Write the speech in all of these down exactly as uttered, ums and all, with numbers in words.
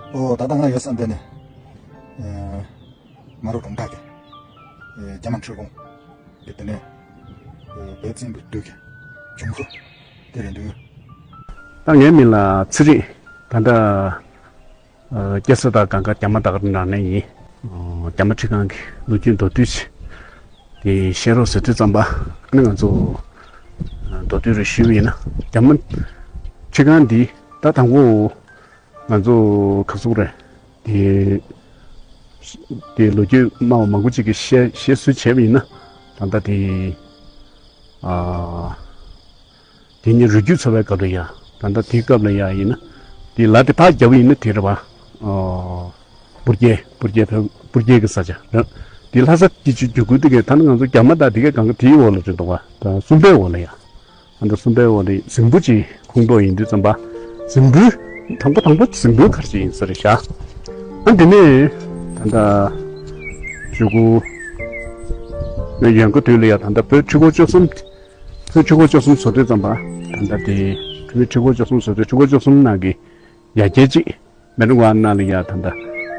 ཨོ་ད་ལྟ་ང་ཡོད་ས་འདི་ནས་ཨེ་མ་རུ་གྲོང་རྡལ་གྱི་ཨེ་རྒྱ་མ་འཕྲུལ་ཁང་གི་དེ་ནས་ཨེ་བོད་བཙན་པོའི་དུས་ཀྱི་བྱུང་ཚུལ་དེ་རེད་འདུག་ད་ངའི་མིང་ལ་ཚེ་རིང་། ད་ལྟ་ཨ་སྐྱེས་ས་དང་གང་ག་རྒྱ་མ་དག་རིགས་ནང་ནས་ཡིན། ཨ་རྒྱ་མ་ཁྲི་ཁང་གི་ལོ་རྒྱུས་མདོར་བསྡུས་ཤིག་དེ་བཤད་རོགས་ཟེར་དུས་ཙམ་པ་ཨ་ནི་ང་ཚོ་ཨ་མདོར་བསྡུས་རེ་ཞུས་པ་ཡིན་ན། རྒྱ་མ་ཁྲི་ཁང་འདི་ད་དང་པོ་ང་ཚོ་ག་ཟེར་དགོས་རེད། དེ་དེ་ལོ་རྒྱུས་སྨྲ་བ་མང་པོ་ཅིག་གིས་བཤད་བཤད་སྲོལ་བྱས་པ་ཡིན་ན། ད་ལྟ་དེ་ཨ་དེ་ཉིད་རུས་རྒྱུད་ཚོ་བའི་སྐབས་ལ་ཡ། ད་ལྟ་དེའི་སྐབས་ལ་ཡ་ཡིན་ན་དེ་ལ་དེ་ཕར་རྒྱབ་ཡིན་ན་དེ་རེད་པ། ཨ་སྤུ་རྒྱལ་སྤུ་རྒྱལ་བོད་སྤུ་རྒྱལ་གྱི་ས་ཆ་རེད། དེ་ལྷ་ས་སྐྱིད་ཆུ་རྒྱུད་ཁུལ་དེ་གའི་ད་ནི་ང་ཚོ་རྒྱ་མ་དང་དེ་གའི་གང་ག་དེའི་འོག་ལ་རེད་འདུག་པ། ད་སུམ་པའི་འོག་ལ་ཡ། ཨ་ད་སུམ་པའི་འོག་ལ་རྫིང་བུ་གཅིག་ཁོངས་གཏོགས་ཡིན་དུས་ཙམ་པ། རྫིང་བུ་དང་པོ་དང་པོ་རྫིང་བུ་ག་རེ་ཅིག་ཡིན་ས་རེད་ཤག་ཨ་འདི་ནས་ད་ལྟ་གཞུག་གུ་ཡོན་གོ་དུས་ལ་ཡ་ད་ལྟ་བོད་ཆོས་འཁོར་བཅུ་གསུམ། བོད་ཆོས་འཁོར་བཅུ་གསུམ་བཟོ་དུས་ཙམ་པ། ད་ལྟ་དེ་བོད་ཆོས་འཁོར་བཅུ་གསུམ་བཟོ་དུས་ཆོས་འཁོར་བཅུ་གསུམ་ནང་གི་ཡ་གྱལ་གཅིག་མེ་རུ་ཝ་ནང་ལ་ཡ་ད་ལྟ་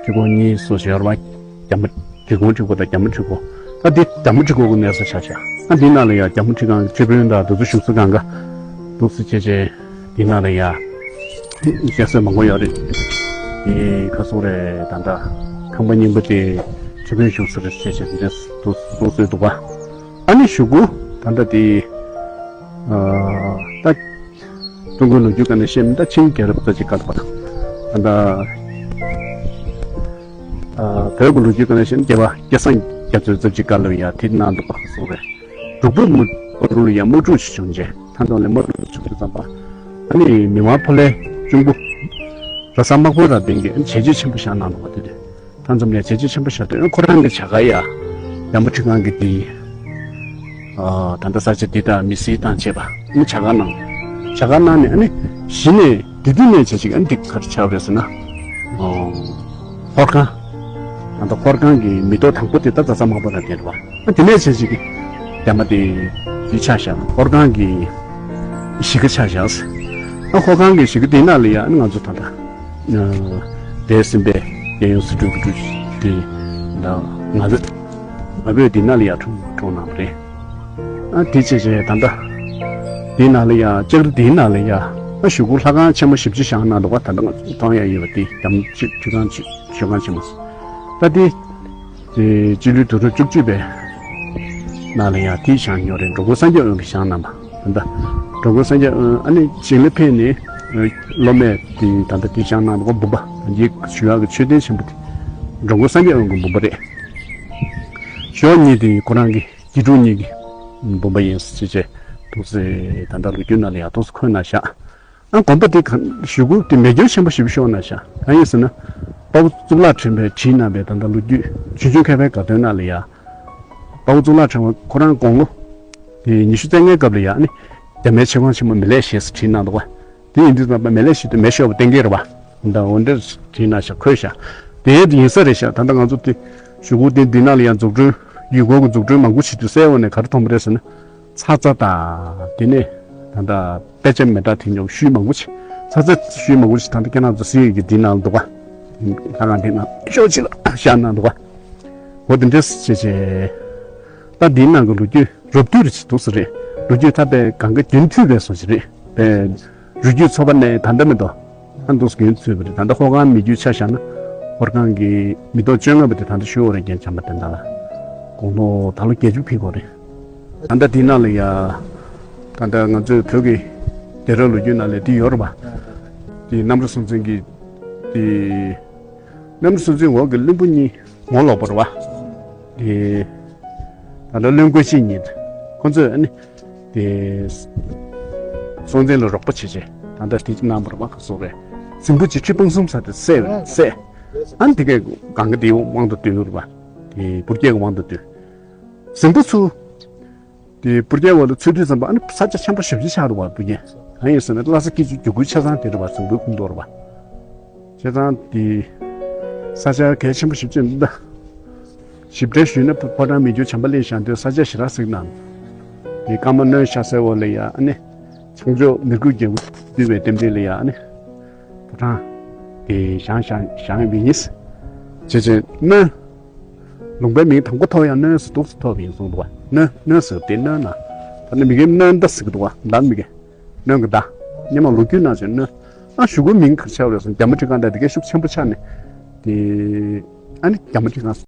ཆོས་འཁོར་གཉིས་སོ་ཞེས་པ། རྒྱ་མ་འབྲི་གུང་ཆོས་འཁོར་དང་རྒྱ་མ་ཆོས་འཁོར། ད་འདི་རྒྱ་མ་འབྲི་གུང་གི་གནས་ས་ཆགས་ཤག་ཨ་འདི་ནང་ལ་ཡ་རྒྱ་མ་འབྲི་གུང་གི་ཆོས་དཔོན་དང་དེ་ཚོ་བཞུགས་ས་གང་ག་འདུག་སེ་བྱས་བྱས་འདི་ནང་ལ་ཡ་བཤད་སྲོལ་མང་པོ་ཡོད་རེད། དེ་ག་སོང་རེད། ད་ལྟ་ཁང་པ་རྙིང་པ་དེ་ཆོས་དཔོན་བཞུགས་ས་རེད་བྱས་བྱས་འདི་འདྲ་འདུག་གསུངས་སྲོལ་འདུག་པ། ཨ་ནི་གཞུག་གུ་ད་ལྟ་དེ་ཨ་ད་ཀྲུང་གོའི་ལོ་རྒྱུས་སྒང་ནས་བཤད་ན་ད་ཆིང་རྒྱལ་རབས་ཙམ་ཅིག་སྐབས་ལ་བར། ད་ལྟ་ཨ་བོད་ཀྱི་ལོ་རྒྱུས་སྒང་ནས་བཤད་ན་རྒྱལ་བ་སྐལ་བཟང་རྒྱ་མཚོའི་ཙམ་ཅིག་སྐབས་ལ་ཡ་དེ་གནང་འདུག་པ་གསུངས་རེད། འབྲུག་པ་མུ་པ་རུ་ལ་ཡ་དམག་འཁྲུག་ཅིག་བྱུང་རྗེས། མཐའ་མཇུག་ལ་དམག་འཁྲུག་བྱུང་དུས་ཙམ་པ། ཨ་ནི་མི་དབང་ཕོ་ལྷའི་གཅུང་པོ་ར་ས་དམག་དཔོན་ར་བན་གྱིས་བྱས་རྗེས་ཆེན་པོ་བཞག་གནང་འདུག་པ་དེ་རེད། མཐའ་མཚམས་ནས་བྱས་རྗེས་ཆེན་པོ་བཞག་དུས་ཁོ་རང་གི་བྱ་དགའ་ཡ། རྒྱ་མ་ཁྲི་ཁང་གི་དེ། ཨ་ད་ལྟ་ས་ཆ་འདི་དང་མི་སེར་དང་བཅས་པ་ནི་བྱ་དགའ་གནང་། བྱ་དགའ་གནང་ནས་ཨ་ནི་གཞི་ནས་དེ་དུས་ནས་བྱས་ཅིག་ཨ་ནི་འདི་ག་རེ་ཆགས་པ་རེད་ཟེར་ན། ཨོ། ཧོར་ཁང་། ད་ལྟ་ཧོར་ཁང་གི་མེ་ཏོག་དང་པོ་དེ་ད་ར་ས་དམག་དཔོན་ར་བན་རེད་པ། ཨ་དེ་ནས་བྱས་ཅིག་གི་རྒྱ་མ་དེ་དེ་ཆགས་བཞག་ཧོར་ཁང་གི་གཞིས་ཀ་ཆགས་བཞག་ཨ་ཧོར་ཁང་གི་གཞིས་ཀ་དེ་ནང་ལ་ཡ་ཨ་ནི་ང་ཚོ་ད་ལྟ། དེ་སྲིན་པོའི་རྒྱལ་ཡུམ་སྲིད་སྤྲུལ་སྐུ་སྤྲུལ་དེ་ད་ང་བོད་ང་བོད་འདི་ནང་ལ་ཡ་འཁྲུངས་འཁྲུངས་གནང་བ་རེད། ཨ་དེ་བྱས་བྱས་ད་ལྟ་འདི་ནང་ལ་ཡ་ལྕགས་རི་འདིའི་ནང་ལ་ཡ་ཨ་གཞུག་གུ་ལྷ་ཁང་ཆེན་མོ་བཞི་བཅུ་བཞེངས་གནང་འདུག་པ། ད་ལྟ་ང་ཚོ་མཐོང་ཡ་ཡོད་པ་དེ་རྒྱ་མོ་ཆེ་ཁྲི་ཁང་ཆེ་མཆོད་ཁང་ཆེན་མོ། ད་དེ་དེ་སྤྱི་ལོའི་དུས་རབས་བཅུ་གཅིག་པའི་ནང་ལ་ཡ་དེ་བཞེངས་མྱོང་རེད། འགྲོ་མགོན་སངས་རྒྱས་དབོན་གྱིས་བཞེངས་གནང་བ། ད་ལྟ་འགྲོ་མགོན་སངས་རྒྱས་དབོན་ཨ་ནི་ཞིང་ལས་ཕེབས་ནས་སློབ་མས་དེ་ད་ལྟ་དེ་བཞེངས་གནང་འདུག་པ། འབུམ་པ་ད་ལྟའི་ཞུ་ཡག་གི་མཆོད་རྟེན་ཆེན་པོ་དེ་འགྲོ་མགོན་སངས་རྒྱས་དབོན་གྱི་འབུམ་པ་རེད། ཞོ་གཉིས་དེ་ཁོ་རང་གི་དགེ་ཕྲུག་གཉིས་ཀྱི་འབུམ་པ་ཡིན་ཟེར་བྱས་འདུག་ཟེར་ད་ལྟ་ལོ་རྒྱུས་ནང་ལ་ཡང་འདུག་སེ་འཁོད་གནང་བཞག་ཨ་དགོན་པ་དེ་ག་གཞུག་གུ་དེ་མེ་སྐྱོན་ཆེན་པོ་ཞེ་པོ་ཤོར་གནང་བཞག་གང་ཡིན་ཟེར་ན། དཔའ་བོ་གཙུག་ལག་ཕྲེང་བས་བྲིས་གནང་བའི་ད་ལྟ་ལོ་རྒྱུས་ཆོས་འབྱུང་མཁས་པའི་དགའ་སྟོན་ནང་ལ་ཡ། དཔའ་བོ་གཙུག་ལག་ཕྲེང་བ་ཁོ་རང་དགུང་ལོ་དེ་ཉི་ཤུ་རྩ་ལྔའི་སྐབས་ལ་ཡ་ནི་རྒྱ་མའི་ཆེ་ཁང་ཆེན་མོ་མེ་ལེགས་བཞེས་ཟེར་བྲིས་གནང་འདུག་པ། དེ་ཡིན་དུས་ཙམ་པ་མེ་ལེགས་བཞེས་དུས་མེ་ཤོར་བ་གཏན་འཁེལ་རེད་པ། ད་འོ་འདྲ་བྲིས་གནང་བཞག་འཁོད་བཞག་དེ་ཡིན་ས་རེད་ཤག་ད་ལྟ་ང་ཚོ་དེ་གཞུག་གུ་དེ་འདི་ནང་ལ་ཡ་འཛུགས་སྐྲུན་ཡུལ་སྐོར་གྱི་འཛུགས་སྐྲུན་མང་པོ་བྱེད་དུས་གསལ་བོ་ནས་ག་རེ་མཐོང་པ་རེད་ཟེར་ན། ཚ་ཚ་དང་དེ་ནས་ད་ལྟ་དཔེ་ཆ་མེ་སྟག་དེ་ཉོ་ཤུལ་མང་པོ་ཅིག་ཚ་ཚ་ཤུལ་མང་པོ་ཅིག་ད་ལྟ་ཁྱེད་རང་ཚོ་གཟིགས་ཡོད་ཀྱི་འདི་ནང་འདུག་ག་ལྷ་ཁང་དེ་ནང་ཤོག་ཅིག་ལ་བཞག་གནང་འདུག་ག་འོ་དེ་འདྲས་བྱས་བྱས། ད་འདིའི་ནང་གི་ལོ་རྒྱུས་རོབ་བསྡུས་རེ་ཅིག་འདུག་ས་རེད། ལོ་རྒྱུས་ད་དཔེ་གང་ག་རྒྱུན་མཐུད་པའི་བཟོ་ཅིག་རེད་དཔེ། རུས་རྒྱུད་ཚོ་པ་ནས་ད་ལྟ་མི་འདུག་ཨ་འདུག་སེ་རྒྱུན་མཐུད་པ་རེད། ད་ལྟ་ཧོར་ཁང་མི་རྒྱུད་ཆ་བཞག་ན། ཧོར་ཁང་གི་མི་ཐོག་བཅོ་ལྔ་པ་དེ་ད་ལྟ་ཤོར་བ་རེད། རྒན་བྱམས་པ་དེ་འདྲ་ལ་དགུང་ལོ་ད་ལོ་བརྒྱད་ཅུ་ཕེབས་དགོས་རེད། ད་ལྟ་དེའི་ནང་ལ་ཡ། ད་ལྟ་ང་ཚོའི་བོད་ཀྱི་སྡེ་ར་ལོ་རྒྱུས་ནང་ལ་དེ་ཡོད་རེད་པ། དེ་གནམ་རི་སྲོང་བཙན་གྱི་དེ། གནམ་རི་སྲོང་བཙན་འོག་གི་བློན་པོ་གཉིས་ངོ་ལོག་པ་རེད་པ། དེ། ད་ལྟ་བློན་ཀུན་ཤེས་གཉིས། ཁོ་ཚོས་ཨ་ནི། དེ། སྲོང་བཙན་ལ་རོགས་པ་བྱེད་བྱས་ད་ལྟ་དེ་གནང་བར་མ་ག་སོགས་པའི་རྫིང་བུ་གཅིག་ཁྲི་སྤུངས་གསུམ་ས་དེ་བསད་བསད། ཨ་ནི་དེ་གའི་གང་གི་དེའི་དབང་དུ་བཏོན་ཡོད་རེད་པ། དེ་སྤུ་རྒྱལ་གྱི་དབང་དུ་བཏོན། རྫིང་བུ་ཚུར། དེ་སྤུ་རྒྱལ་འོག་ལ་ཚུད་དུས་ཙམ་པ་ཨ་ནི་ས་ཆ་ཆེན་པོ་ཞེ་པོ་ཅིག་ཆགས་འདུག་པ་སྤུ་རྒྱལ། གང་ཡིན་ཟེར་ན་ལྷ་ས་སྐྱིད་ཆུ་རྒྱུད་ཁུལ་ཆ་ཚང་དེ་རེད་པ། རྫིང་བུའི་ཁོངས་གཏོགས་རེད་པ། བྱས་ཙང་དེ། ས་ཆ་གལ་ཆེན་པོ་ཞེ་པོ་ཅིག་འདུག་ད། ཞིབ་ཕྲ་ཞུས་ན་ཕོ་བྲང་མི་འགྱུར་བྱམས་པ་གླིང་བཞེངས་དུས་ས་ཆ་ཞེ་དྲག་གཟིགས་གནང་། དེ་ཀརྨ་ནོན་ཤཱཀ་སའི་འོག་ལ་ཡ་ཨ་ནི། བྱང་ཕྱོགས་མི་བསྐྱོད་རྒྱལ་པོ་འདུས་པའི་རྟེན་འབྲེལ་ལ་ཡ་ཨ་ནི། ཕོ་བྲང་། ཨེ་བཞེངས་བཞེངས་བཞེངས་ཡོད་པ་ཡིན། བྱས་བྱས་སྣོན། ལུང་པའི་མིང་དང་པོ་ཐོབ་ཡང་སྣོན་ཟེར་འདུག་སེ་ཐོབ་པ་ཡིན་གསུངས་འདུག་བ། སྣོན་སྣོན་ཟེར་དེ་སྣོན་ན། ད་ནི་མི་རྒན་སྣོན་ཟླ་ཟེར་གི་འདུག་བ། ཟླ་མི་རྒན། སྣོན་གི་ཟླ། སྔོན་མ་ལོ་རྒྱུས་ནང་བཞིན་སྣོན། ཨ་གཞུག་གུ་མིང་ག་རེ་ཆགས་རེད་ཟེར་ན་རྒྱ་མོ་ཁྲི་ཁང་འདྲ་དེ་གའི་ཤུགས་ཆེན་པོ་ཆགས་ནས། དེ། ཨ་ནི་རྒྱ་མོ་ཁྲི་ཁང་